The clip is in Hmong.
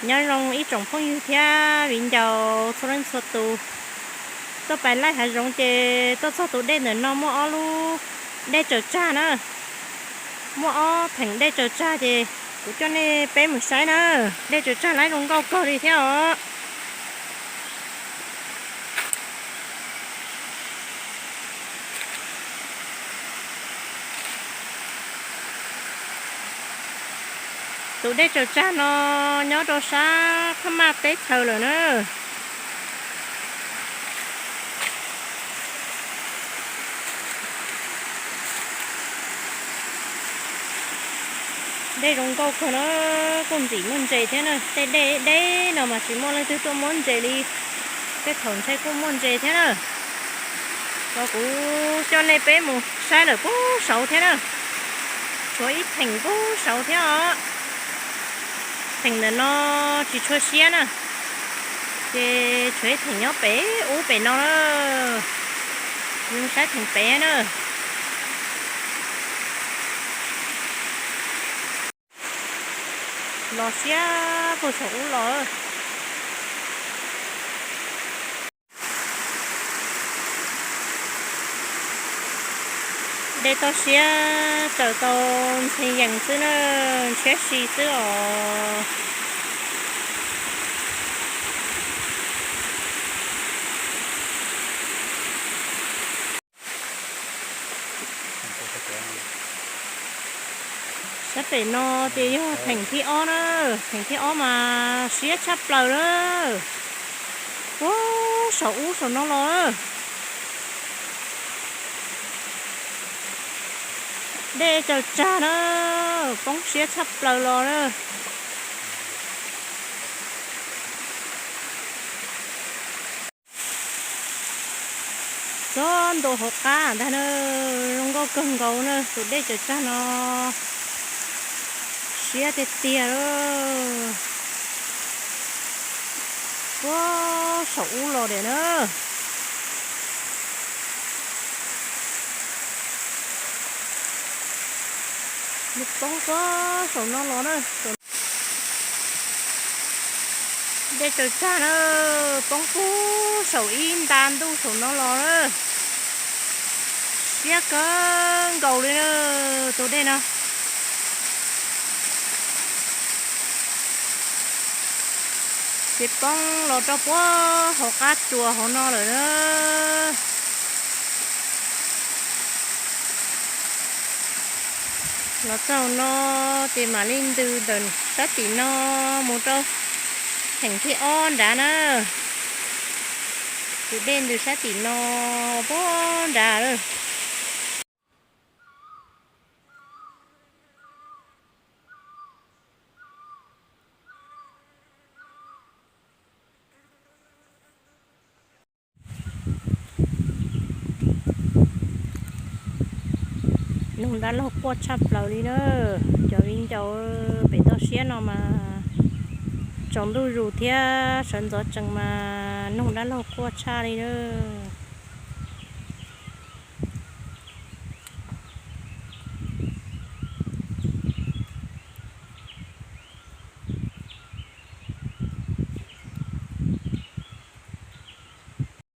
Nyob zoo ib tsoom phooj ywg thiab viv ncaus txhua leej txhua tus. Tuaj pais laij hav zoov ces tuaj txog tus dej ntawm no muaj ob lub dej tsaws tsag na. Muaj ob theem dej tsaws tsag ces kuv coj nej peb mus saib na. Dej tsaws tsag laib zoo nkauj kawg li thiab os. Tus dej tsaws tsag no nyob rau sab Phab Maj teb chaws lawm na. Dej zoo nkauj kawg na, kuj ntxim muaj ntses thiab na. Tej dej deb no mas tsis muaj leej twg tuaj muab ntses li, tej thaum ntshe kuj muaj ntses thiab na. Los kuv coj nej peb mus saib lawm pub saud thiab na. Tshuav ib theem pub saud thiab os. Theem ntawm no tsis tshua siab na, ces tshuav ib theem nyob pem ub pem no na. Yus saib theem pem na. Los siab puag saum ub los. Dej toj siab tsaws tau ntxhee yees xwb na, ntshiab si xwb os. Sab pem no ces yog theem thib ob na, theem thib ob mas siab tshaj plaws na. Puag saum ub saum no los na. Dej tsaws tsag na, poob siab tshaj plaws los na. Txog ntua hauv qab ntag na, zoo nkauj kawg nkaus na, tus dej tsaws tsag no siab tiag tiag lawm. Puag saum ub los tiag na. Nws poob puag saum no los na. Dej tsaws tsag na, poob puag saum ib nta ntuj saum no los na. Siab kawg nkaus li na, tus dej no. Ces poob los rau puag hauv qab tsuas hauv no lawm na. Los txog no ces mam li ntws ntawm sab tim no mus rau theem thib ob nrad na. Tus dej ntws sab tim no puag nrad lawm. Noog dab laug quaj tshaj plaws li na. Cov viv ncaus, pem toj siab no mas tsaus ntuj zus thiab sawv ntxov tsees mas noog dab laug quaj tshaj li na.